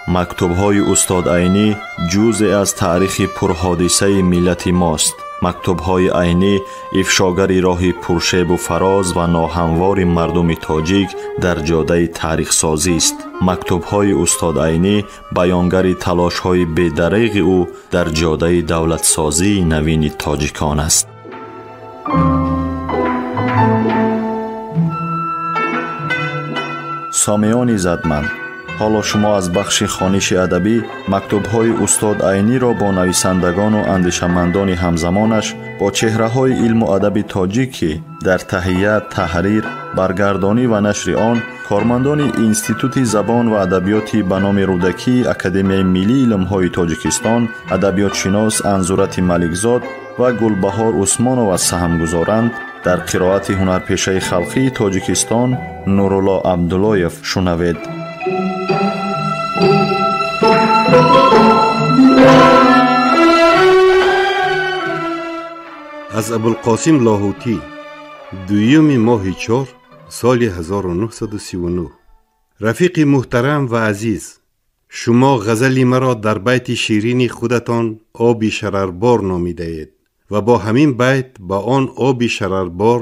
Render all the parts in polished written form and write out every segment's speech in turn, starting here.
Мактубҳои устод Айнӣ ҷузъе аз таърихи пурҳодисаи миллати мост. Мактубҳои Айнӣ ифшогари роҳи пуршебу фароз ва ноҳамвори мардуми тоҷик дар ҷодаи таърихсозист. Мактубҳои устод Айнӣ баёнгари талошҳои бедареғи ӯ дар ҷодаи давлатсозии навини тоҷикон аст. Сомиёни задманд, ҳоло шумо аз бахши хониши адабӣ мактубҳои устод Айниро бо нависандагону андешамандони ҳамзамонаш, бо чеҳраҳои илму адаби тоҷик, ки дар таҳия, таҳрир, баргардонӣ ва нашри он кормандони Институти забон ва адабиёти ба номи Рӯдакии Академияи миллии илмҳои Тоҷикистон, адабиётшинос Анзурати Маликзод ва Гулбаҳор Усмонова саҳм гузоранд, дар қироати ҳунарпешаи халқии Тоҷикистон Нурулло Абдуллоев шунавед. Аз Абулқосим Лоҳутӣ, дуюми моҳи чор, соли 1939. Рафиқи муҳтарам ва азиз, шумо ғазали маро дар байти ширини худатон оби шарарбор номидаед ва бо ҳамин байт ба он оби шарарбор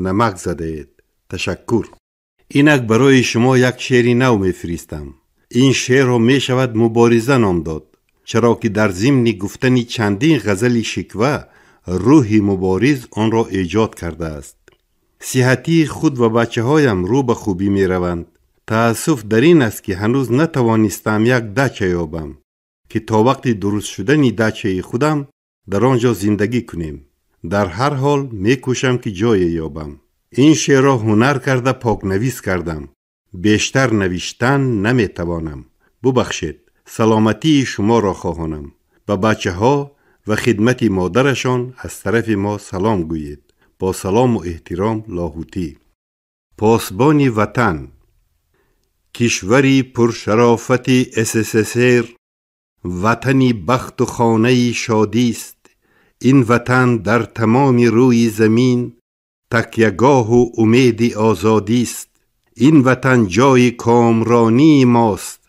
намак задаед. Ташаккур. Инак барои шумо як шеъри нав мефиристам. Ин шеърро мешавад мубориза ном дод, чаро ки дар зимни гуфтани чандин ғазали шиква рӯҳи мубориз онро эҷод кардааст. Сиҳатии худ ва бачаҳоям рӯ ба хубӣ мераванд. Таассуф дар ин аст, ки ҳанӯз натавонистам як дача ёбам, ки то вақти дуруст шудани дачаи худам дар он ҷо зиндагӣ кунем. Дар ҳар ҳол мекӯшам, ки ҷое ёбам. Ин шеърро ҳунар карда покнавис кардам. Бештар навиштан наметавонам. Бубахшед, саломатии шуморо хоҳонам. Ба бачаҳо ва хидмати модарашон аз тарафи мо салом гӯед. Бо салому эҳтиром, Лоҳутӣ. Посбони ватан. Кишвари пуршарофати СССР ватани бахту хонаи шодист. Ин ватан дар тамоми рӯи замин такягоҳу умеди озодист. Ин ватан ҷои комронии мост,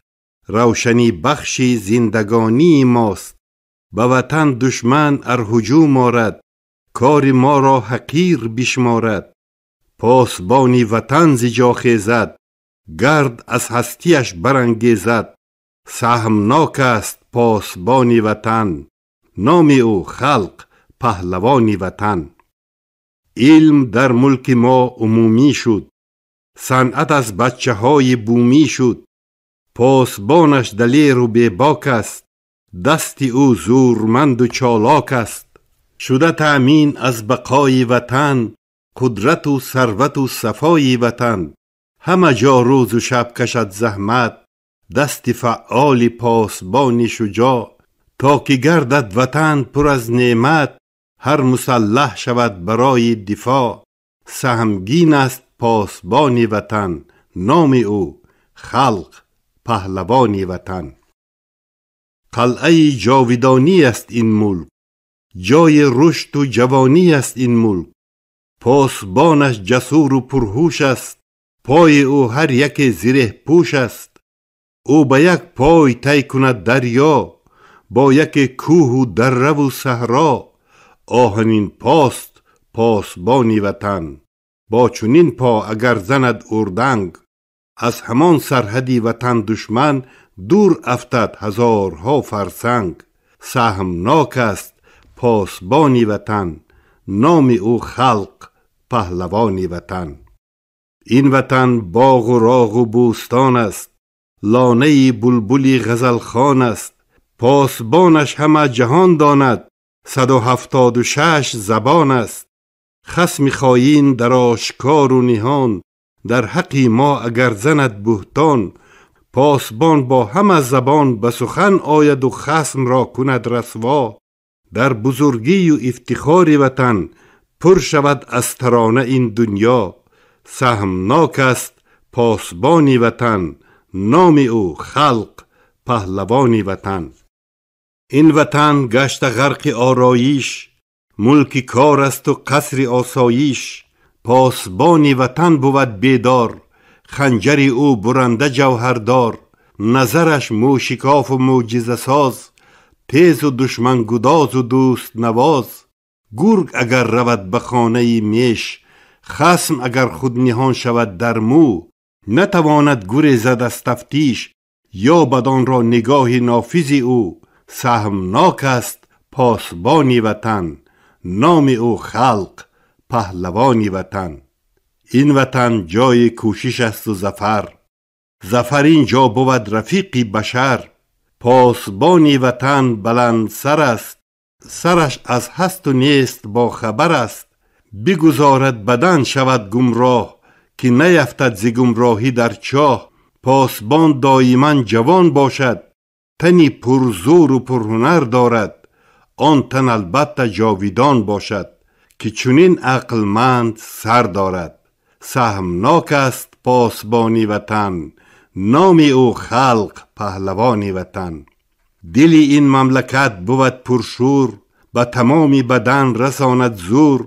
равшанибахши зиндагонии мост. Ба ватан душман ар ҳуҷум орад, кори моро ҳақир бишморад. Посбони ватан зи ҷо хезад, гард аз ҳастияш барангезад. Саҳмнок аст посбони ватан, номи ӯ халқ, паҳлавони ватан. Илм дар мулки мо умумӣ шуд, санъат аз бачаҳои бумӣ шуд. Посбонаш далеру бебок аст, дасти ӯ зурманду чолок аст. Шуда таъмин аз бақои ватан, қудрату сарвату сафои ватан. Ҳама ҷо рӯзу шаб кашад заҳмат, дасти фаъоли посбони шуҷоъ. То ки гардад ватан пур аз неъмат, ҳар мусаллаҳ шавад барои дифоъ. Саҳмгин аст посбони ватан, номи ӯ халқ, паҳлавони ватан. Қалъаи ҷовидонӣ аст ин мулк, ҷои рушду ҷавонӣ аст ин мулк. Посбонаш ҷасуру пурҳуш аст, пои ӯ ҳар яке зиреҳпӯш аст. Ӯ ба як пой тай кунад дарё, бо яке кӯҳу дарраву саҳро. Оҳанин пост посбони ватан, бо чунин по агар занад урданг, аз ҳамон сарҳади ватан душман дур афтад ҳазорҳо фарсанг. Саҳмнок аст посбони ватан, номи ӯ халқ, паҳлавони ватан. Ин ватан боғу роғу бӯстон аст, лонаи булбули ғазалхон аст. Посбонаш ҳама ҷаҳон донад, 176 забон аст. Хасми хоин дар ошкору ниҳон, дар ҳаққи мо агар занад буҳтон, посбон бо ҳама забон ба сухан ояду хасмро кунад расво. Дар бузургию ифтихори ватан пур шавад аз тарона ин дунё. Саҳмнок аст посбони ватан, номи ӯ халқ, паҳлавони ватан. Ин ватан гашта ғарқи ороиш, мулки кор асту қасри осоиш. Посбони ватан бувад бедор, ханҷари ӯ буранда ҷавҳардор. Назараш мӯшикофу мӯъҷизасоз, тезу душмангудозу дӯстнавоз. Гург агар равад ба хонаи меш, хасм агар худ ниҳон шавад дар мӯ, натавонад гурезад аз тафтиш, ёбад онро нигоҳи нофизи ӯ. Саҳмнок аст посбони ватан, номи ӯ халқ, паҳлавони ватан. Ин ватан ҷои кӯшиш асту зафар, зафар ин ҷо бувад рафиқи башар. Посбони ватан баландсар аст, сараш аз ҳасту нест бохабар аст. Бигузорад бадан шавад гумроҳ, ки наяфтад зи гумроҳӣ дар чоҳ. Посбон доиман ҷавон бошад, тани пурзӯру пурҳунар дорад. Он тан албатта ҷовидон бошад, ки чунин ақлманд сар дорад. Саҳмнок аст посбони ватан, номи ӯ халқ, паҳлавони ватан. Дили ин мамлакат бувад пуршӯр, ба тамоми бадан расонад зӯр.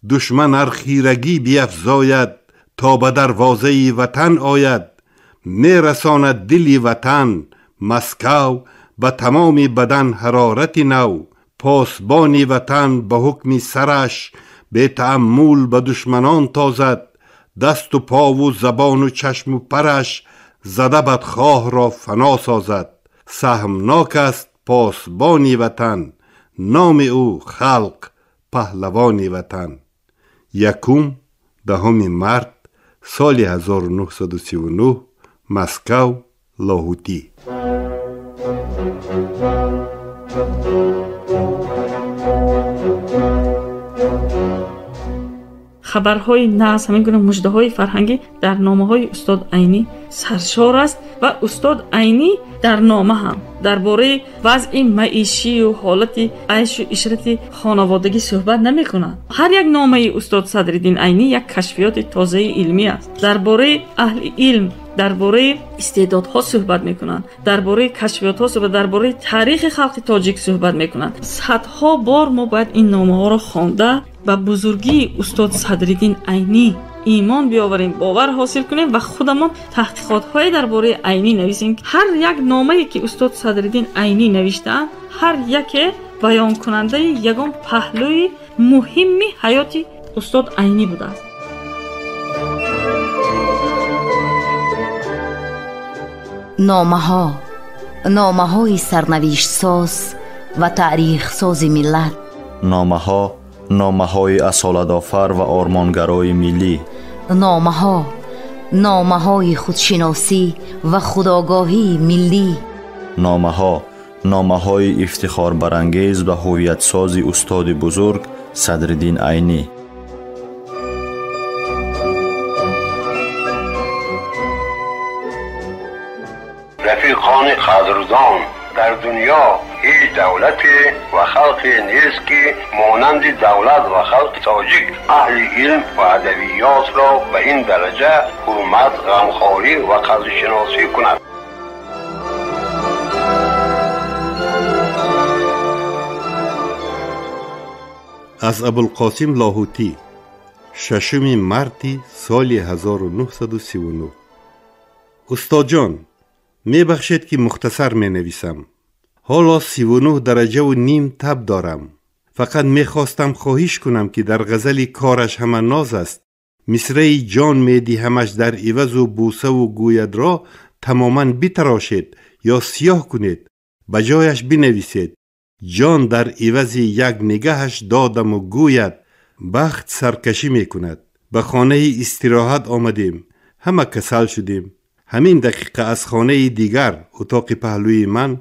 Душман ар хирагӣ биафзояд, то ба дарвозаи ватан ояд. Мерасонад дили ватан Маскав, ба тамоми бадан ҳарорати нав. Посбони ватан ба ҳукми сараш бетааммул ба душманон тозад. Дасту пову забону чашму параш зада бадхоҳро фано созад. Саҳмнок аст посбони ватан, номи ӯ халқ, паҳлавони ватан. Якум 10 март соли 1939, Маскав, Лоҳутӣ. Хабарҳои нағз, ҳамин гуна муждаҳои фарҳангӣ дар номаҳои устод Айнӣ саршор аст ва устод Айнӣ дар нома ҳам дар бораи вазъи маишию ҳолати айшу ишрати хонаводагӣ суҳбат намекунад. Ҳар як номаи устод Садриддин Айнӣ як кашфиёти тозаи илмӣ аст. Дар бораи аҳли илм, дар бораи истеъдодҳо суҳбат мекунанд, дар бораи кашфиётҳо суҳбат, дар бораи таърихи халқи тоҷик суҳбат мекунанд. Садҳо бор мо бояд ин номаҳоро хонда ба бузургии устод Садриддин Айнӣ имон биёварем, бовар ҳосил кунем ва худамон таҳқиқотҳое дар бораи Айнӣ нависем. Ҳар як номае ки устод Садриддин Айнӣ навиштаанд, ҳар яке баёнкунандаи ягон паҳлӯи муҳимми ҳаёти устод Айнӣ будааст. Номаҳо, номаҳои сарнавиштсоз ва таърихсози миллат. Номаҳо, номаҳои асолатофар ва ормонгарои миллӣ. Номаҳо, номаҳои худшиносӣ ва худогоҳии миллӣ. Номаҳо, номаҳои ифтихорбарангез ва ҳувиятсози устоди бузург Садриддин Айнӣ. Рафиқони қадрдон, дар дунё ҳеҷ давлате ва халқе нест, ки монанди давлат ва халқи тоҷик аҳли илм ва адабиётро ба ин дараҷа ҳурмат, ғамхорӣ ва қадршиносӣ кунад. Аз Абулқосим Лоҳутӣ, 6 марти соли 1939. Устодҷон, мебахшед, ки мухтасар менависам. Ҳоло 39 дараҷаву ним таб дорам. Фақат мехостам хоҳиш кунам, ки дар ғазали кораш ҳама ноз аст, мисраи ҷон медиҳамаш дар ивазу бусаву гӯядро тамоман битарошед ё сиёҳ кунед, ба ҷояш бинависед: ҷон дар ивази як нигаҳаш додаму гӯяд. Бахт саркашӣ мекунад. Ба хонаи истироҳат омадем, ҳама касал шудем. Ҳамин дақиқа аз хонаи дигар, утоқи паҳлӯи ман,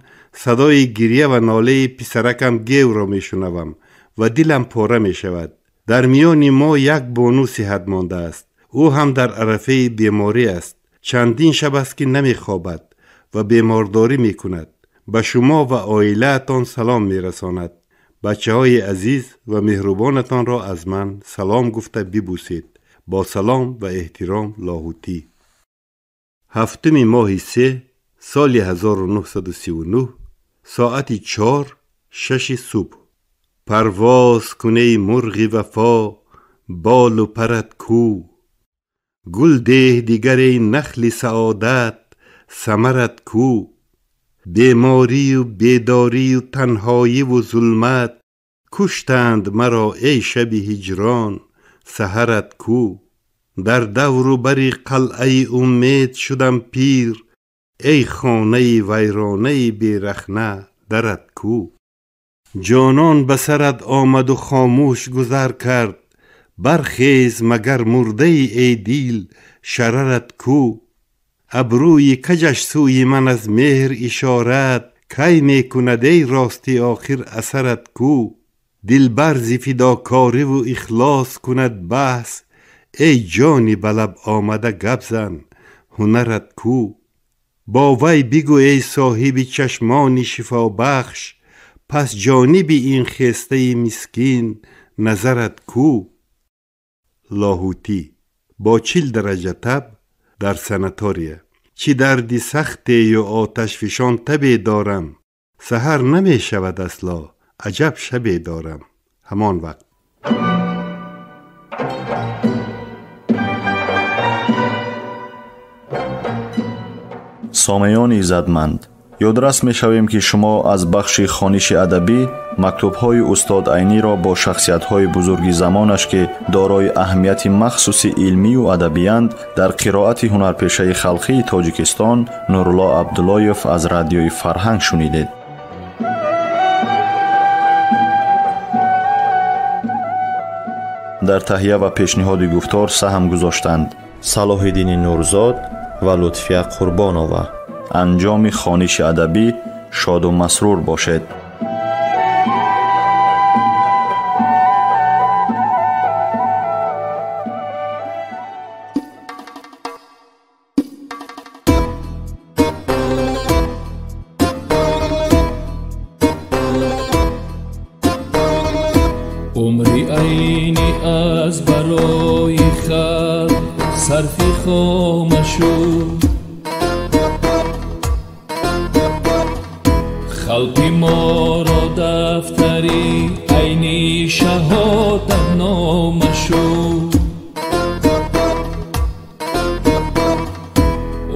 садои гиря ва нолаи писаракам Гевро мешунавам ва дилам пора мешавад. Дар миёни мо як бону сиҳат мондааст. Ӯ ҳам дар арафаи беморӣ аст. Чандин шаб аст, ки намехобад ва бемордорӣ мекунад. Ба шумо ва оилаатон салом мерасонад. Бачаҳои азиз ва меҳрубонатонро аз ман салом гуфта бибӯсед. Бо салом ва эҳтиром, Лоҳутӣ. 7 моҳи 3 соли 1939, соати 4:06 субҳ. Парвоз куней мурғи вафо, болу парат ку. Гул деҳ дигарей нахли саодат, самарат ку? Беморию бедорию танҳоиву зулмат куштанд маро, эй шаби ҳиҷрон, саҳарат ку? Дар давру бари қалъаи умед шудам пир, эй хонаи вайронаи берахна, дарат ку? Ҷонон ба сарат омаду хомӯш гузар кард, бархез, магар мурдаи, эй дил, шарарат ку? Абрӯи каҷаш сӯи ман аз меҳр ишорат кай мекунад, эй ростӣ, охир асарат ку? Дилбар зи фидокориву ихлос кунад баҳс, эй ҷони ба лаб омада, гап зан, ҳунарат ку? Бо вай бигӯ, эй соҳиби чашмони шифобахш, пас ҷониби ин хестаи мискин назарат ку? Лоҳутӣ бо 40 дараҷа таб дар санатория. Чӣ дарди сахтею оташфишон табе дорам, саҳар намешавад асло, аҷаб шабе дорам. Ҳамон вақт. Сомеёни иззатманд, ёдрас мешавем, ки шумо аз бахши хониши адабӣ мактубҳои устод Айниро бо шахсиятҳои бузурги замонаш, ки дорои аҳамияти махсуси илмию адабиянд, дар қироати ҳунарпешаи халқии Тоҷикистон Нурулло Абдуллоев аз Радиои Фарҳанг шунидед. Дар таҳия ва пешниҳоди гуфтор саҳм гузоштанд Салоҳиддини Нурзод ва Лутфия Қурбонова. Анҷоми хониши адабӣ шоду масрур бошед. Умри Айнӣ аз барои халқ сарфи хома шуд, халқи моро дафтари Айнӣ шаҳодатнома шуд.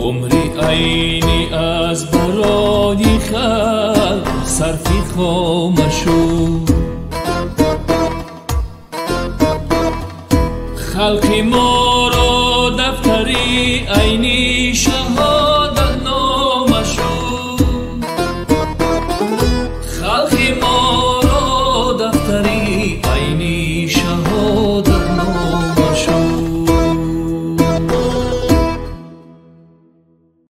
Умри Айнӣ аз барои халқ сарфи хома шуд, халқи моро дафтари Айнӣ шаҳодатнома.